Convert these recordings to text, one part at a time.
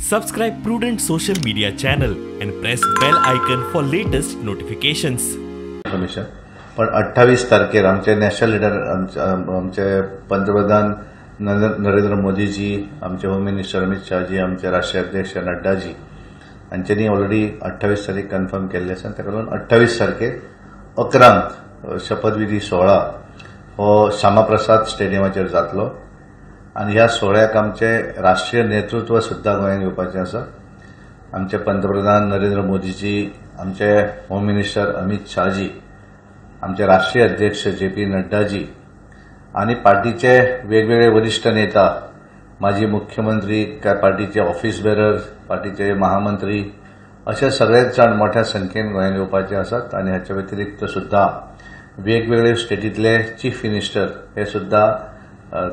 Subscribe Prudent Social Media channel and press bell icon for latest notifications. पण 28 तारखेर आमचे national leader आमचे पंतप्रधान नरेंद्र मोदीजी, आमचे होम मिनिस्टर अमित शाहजी, आमचे राष्ट्रीय अध्यक्ष नड्डाजी हांच्यांनी ऑलरेडी 28 तारीख कन्फर्म केल्ली आसा. ताका लागून 28 तारखेर 11 शपथविधी सोहळा हो श्यामाप्रसाद स्टेडियमाचेर जातलो आनी ह्या सोहळ्याक आमचे राष्ट्रीय नेतृत्व सुद्दां गोंयांत येवपाचें आसा. आमचे पंतप्रधान नरेंद्र मोदीजी, आमचे होम मिनिस्टर अमित शाहजी, आमचे राष्ट्रीय अध्यक्ष जे पी नड्डाजी आनी पार्टीचे वेगवेगळे वरिश्ठ नेता, माजी मुख्यमंत्री, काय पार्टीचे ऑफिस बेरर, पार्टीचे महामंत्री अशे सगळेच जाण मोठ्या संख्येन गोंयांत येवपाचे आसात. आनी हाच्या व्यतिरिक्त सुद्दां वेगवेगळे स्टेटींतले चीफ मिनिस्टर हे सुद्दां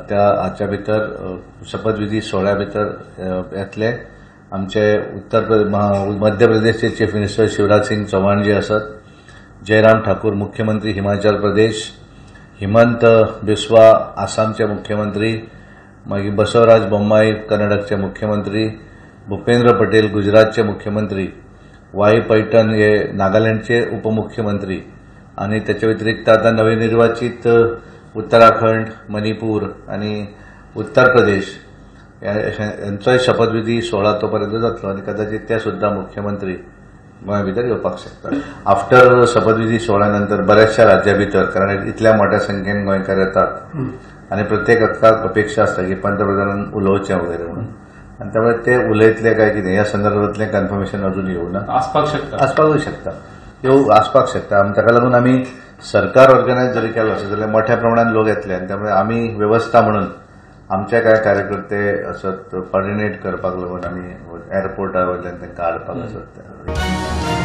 त्या हाच्या भितर शपथविधी सोहळ्या भितर येतले. आमचे मध्य प्रदेशचे चीफ मिनिस्टर शिवराज सिंग चौहान जे आसात, जयराम ठाकूर मुख्यमंत्री हिमाचल प्रदेश, हिमंत बिस्वा आसामचे मुख्यमंत्री, मागीर बसवराज बोम्माई कर्नाटकचे मुख्यमंत्री, भूपेंद्र पटेल गुजरातचे मुख्यमंत्री, वाई पैटन हे नागालँडचे उपमुख्यमंत्री आनी त्याच्या व्यतिरिक्त आता नवनिर्वाचित उत्तराखंड, मणिपूर आनी उत्तर प्रदेश यांचोय शपथविधी सोहळा तो पर्यंत जातलो आनी कदाचित ते सुद्दां मुख्यमंत्री गोंया भितर येवपाक शकता. आफ्टर शपथविधी सोहळ्या नंतर बऱ्याचशा राज्या भितर, कारण इतल्या मोठ्या संख्येन गोंयकार येतात आनी प्रत्येकाक अपेक्षा आसता की पंतप्रधानान उलोवचें वगैरे म्हणून, आनी त्यामुळे ते उलयतले काय कितें ह्या संदर्भातलें कन्फर्मेशन अजून येवना. आसपाक शकता, आसपाकूय शकता, येवं आसपाक शकता. आनी ताका लागून आमी सरकार ऑर्गनायज जरी केलो आसत जाल्यार मोठ्या प्रमाणात लोक येतले आनी त्यामुळे आमी वेवस्था म्हणून आमचे कांय कार्यकर्ते असत कॉर्डिनेट करपाक लागून आमी एअरपोर्टा वयल्यान तांकां हाडपाक आसत.